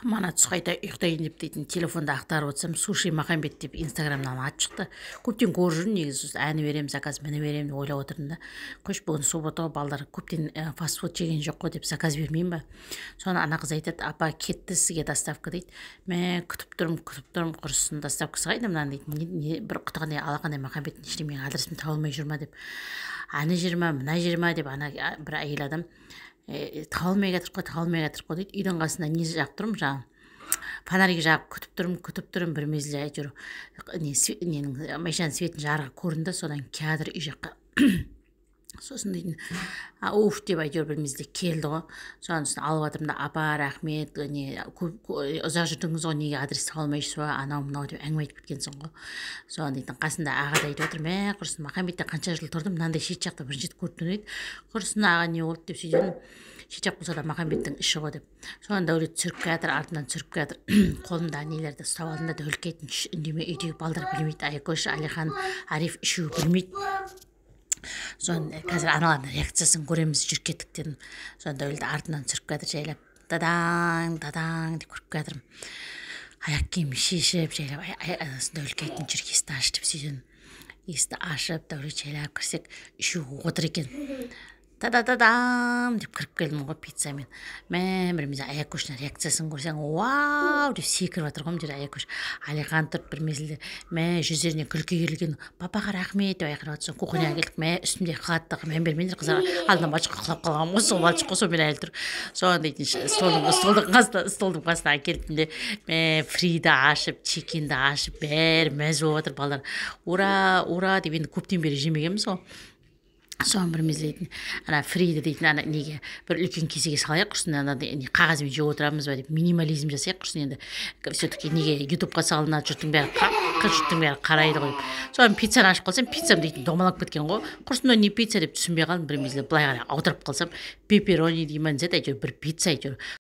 Мана түс қайта ұйықтайын деп дейтін, телефонды ақтарып отырсам, «Суши Махамбет» деп Инстаграмнан аты шықты. Көптен көріп жүрмін негізі, сосын әні беремін, заказ міне беремін деп ойлап отырдым да, қойшы, бүгін суббота ғой, балдар көптен фастфуд жеген жоқ қой деп заказ бермеймін ба. Соны ана қыз айтады: «Апа, кетті сізге доставка», – дейді. Мә, күтіп тұрмын, күтіп тұрмын, құрысын, доставкасы қайда мынаның дейтін. Не, бір құтығандай алақандай Махамбеттің ішінде менің адресімді таба алмай жүр ма деп, ана жер ма, мына жер ма деп, ана бір әйел адам таба алмай жатыр ғой, таба алмай жатыр ғой дейді. Үйдің қасында не жағып тұрмын, жаңағы фонарик жағып күтіп тұрмын, күтіп тұрмын. Бір мезгілде әйтеуір не ненің, машинаның светін жарығы көрінді, содан келатыр үй жаққа. Сосын дейтін, «Уф» деп, әйтеуір бір мезгілде келді ғой. Соны сосын алып жатырмын да: «Апа, рахмет, не көп ұзақ жүрдіңіз ғой, неге адрес таба алмайсыз ба», анау мынау деп әңгіме айтып кеткенсің ғой. Соны дейтін, қасында аға да айтып отыр: «Мә, құрысын, Махамбетте қанша жыл тұрдым, мынандай шет жақта бірінші рет көріп тұрмын», – дейді. «Құрысын, аға, не болды?» – деп сөйтедім. «Шет жақ болса да, Махамбеттің іші ғой», – деп. Соны Дәулет түсіріп келатыр, артынан түсіріп келатыр. Қолымдағы нелерді ұстап алдым да, Дәулетке айттым: «Үндеме, үйдегі балдар білмейді, Аякөш, Әлихан, Ариф үшеуі білмейді. Соны қазір аналардың реакциясын көреміз, жүріп кеттік», – дедім. Соны Дәулет артынан түсіріп келатыр жайлап, дадаң дадаң деп кіріп келатырмын. Аяқ киімін шешіп жайлап, Дәулетке айттым: «Жүр, есікті аш», – деп сөйтемін. Есікті ашып, Дәулет жайлап кірсек, үшеуі отыр екен. Та да дам деп кіріп келдім ғой пиццамен. Мә, бір мезгіл Аякөштің реакциясын көрсең, «Вау!» деп секіріп жатыр ғой мына жерде Аякөш. Әлихан тұрып бір мезгілде, мә, жүздеріне күлкі келген, «Папаға рахмет!» деп айқайлап жатыр. Сосын кухняға келдік. Мә, үстімдегі халатты мән бермеңдер, қыздар, алдынан балшыққа құлап қалғанмын ғой, сол балшық қой, сонымен әлі тұр. Соған дейтін, столдың қасына әкелдім де, мә, фриді ашып, чикенді ашып, бәрі мәз болып жатыр балалар, «Ура, ура!» деп. Енді көптен бері жемегенбіз ғой. Соны бір мезгіл ана фриді дейтін, ана неге бір үлкен кесеге салайық, құрсын, анандай не қағазбен жеп отырамыз ба деп, минимализм жасайық, құрсын, енді все таки неге Ютубқа салынады, жұрттың бәрі қарайды ғой деп. Соны пиццаны ашып қалсам, пиццам дейтін домалап кеткен ғой. Құрсын, мынау не пицца деп түсінбей қалдым. Бір мезгіл былай қарай аударып қалсам, пепперони дей ма, не, әйтеуір бір пицца әйтеуір.